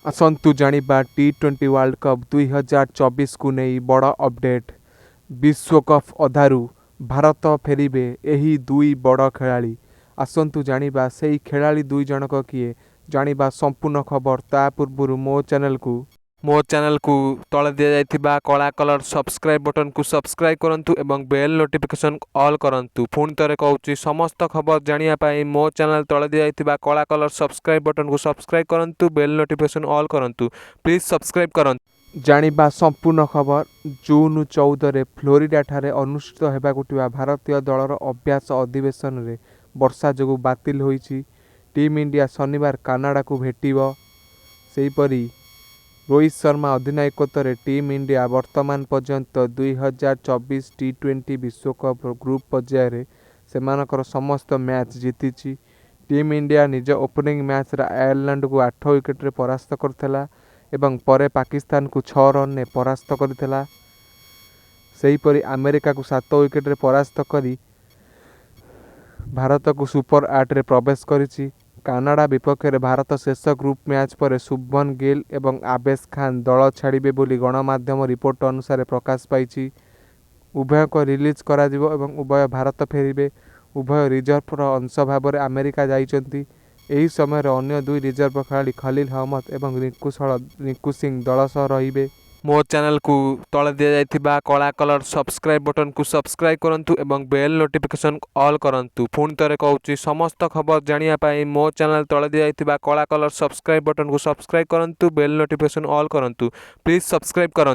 ଆସନ୍ତୁ ଜାଣିବା ଟି-20 world cup 2024କୁ ନେଇ ବଡ଼ ଅପଡେଟ୍। ବିଶ୍ୱକପ୍ ଅଧାରୁ ଭାରତ ଫେରିବେ ଏହି ଦୁଇ ବଡ଼ ଖେଳାଳି। ଆସନ୍ତୁ ଜାଣିବା ସେହି ଖେଳାଳି ଦୁଇ ଜଣକ କିଏ, ଜାଣିବା ସମ୍ପୂର୍ଣ୍ଣ ଖବର। ତା ପୂର୍ବରୁ ମୋ ଚ୍ୟାନେଲକୁ ତଳେ ଦିଆଯାଇଥିବା କଳା କଲର୍ ସବସ୍କ୍ରାଇବ୍ ବଟନକୁ ସବସ୍କ୍ରାଇବ୍ କରନ୍ତୁ ଏବଂ ବେଲ୍ ନୋଟିଫିକେସନ୍ ଅଲ୍ କରନ୍ତୁ। ପୁଣି ଥରେ କହୁଛି, ସମସ୍ତ ଖବର ଜାଣିବା ପାଇଁ ମୋ ଚ୍ୟାନେଲ ତଳେ ଦିଆଯାଇଥିବା କଳା କଲର୍ ସବସ୍କ୍ରାଇବ୍ ବଟନକୁ ସବସ୍କ୍ରାଇବ୍ କରନ୍ତୁ, ବେଲ୍ ନୋଟିଫିକେସନ୍ ଅଲ୍ କରନ୍ତୁ। ପ୍ଲିଜ୍ ସବସ୍କ୍ରାଇବ୍ କରନ୍ତୁ। ଜାଣିବା ସମ୍ପୂର୍ଣ୍ଣ ଖବର। ଜୁନ୍ 14ରେ ଫ୍ଲୋରିଡାଠାରେ ଅନୁଷ୍ଠିତ ହେବାକୁ ଥିବା ଭାରତୀୟ ଦଳର ଅଭ୍ୟାସ ଅଧିବେଶନରେ ବର୍ଷା ଯୋଗୁଁ ବାତିଲ ହୋଇଛି। ଟିମ୍ ଇଣ୍ଡିଆ ଶନିବାର କାନାଡାକୁ ଭେଟିବ। ସେହିପରି ରୋହିତ ଶର୍ମା ଅଧିନାୟକତ୍ୱରେ ଟିମ୍ ଇଣ୍ଡିଆ ବର୍ତ୍ତମାନ ପର୍ଯ୍ୟନ୍ତ 2024 ଟି-20 ବିଶ୍ୱକପର ଗ୍ରୁପ୍ ପର୍ଯ୍ୟାୟରେ ସେମାନଙ୍କର ସମସ୍ତ ମ୍ୟାଚ୍ ଜିତିଛି। ଟିମ୍ ଇଣ୍ଡିଆ ନିଜ ଓପନିଂ ମ୍ୟାଚ୍ରେ ଆୟାରଲାଣ୍ଡକୁ 8 ୱିକେଟରେ ପରାସ୍ତ କରିଥିଲା ଏବଂ ପରେ ପାକିସ୍ତାନକୁ 6 ରନରେ ପରାସ୍ତ କରିଥିଲା। ସେହିପରି ଆମେରିକାକୁ 7 ୱିକେଟରେ ପରାସ୍ତ କରି ଭାରତକୁ ସୁପର 8ରେ ପ୍ରବେଶ କରିଛି। କାନାଡା ବିପକ୍ଷରେ ଭାରତ ଶେଷ ଗ୍ରୁପ୍ ମ୍ୟାଚ୍ ପରେ ଶୁଭମନ ଗିଲ୍ ଏବଂ ଆବେଶ ଖାନ ଦଳ ଛାଡ଼ିବେ ବୋଲି ଗଣମାଧ୍ୟମ ରିପୋର୍ଟ ଅନୁସାରେ ପ୍ରକାଶ ପାଇଛି। ଉଭୟଙ୍କ ରିଲିଜ୍ କରାଯିବ ଏବଂ ଉଭୟ ଭାରତ ଫେରିବେ। ଉଭୟ ରିଜର୍ଭର ଅଂଶ ଭାବରେ ଆମେରିକା ଯାଇଛନ୍ତି। ଏହି ସମୟରେ ଅନ୍ୟ ଦୁଇ ରିଜର୍ଭ ଖେଳାଳି ଖଲିଲ ଅହମ୍ମଦ ଏବଂ ରିଙ୍କୁ ସିଂ ଦଳ ସହ ରହିବେ। ମୋ ଚ୍ୟାନେଲକୁ ତଳେ ଦିଆଯାଇଥିବା କଳା କଲର୍ ସବସ୍କ୍ରାଇବ୍ ବଟନକୁ ସବସ୍କ୍ରାଇବ୍ କରନ୍ତୁ ଏବଂ ବେଲ୍ ନୋଟିଫିକେସନ୍ ଅଲ୍ କରନ୍ତୁ। ପୁଣି ଥରେ କହୁଛି, ସମସ୍ତ ଖବର ଜାଣିବା ପାଇଁ ମୋ ଚ୍ୟାନେଲ ତଳେ ଦିଆଯାଇଥିବା କଳା କଲର୍ ସବସ୍କ୍ରାଇବ୍ ବଟନକୁ ସବସ୍କ୍ରାଇବ୍ କରନ୍ତୁ, ବେଲ୍ ନୋଟିଫିକେସନ୍ ଅଲ୍ କରନ୍ତୁ। ପ୍ଲିଜ୍ ସବସ୍କ୍ରାଇବ୍ କରନ୍ତୁ।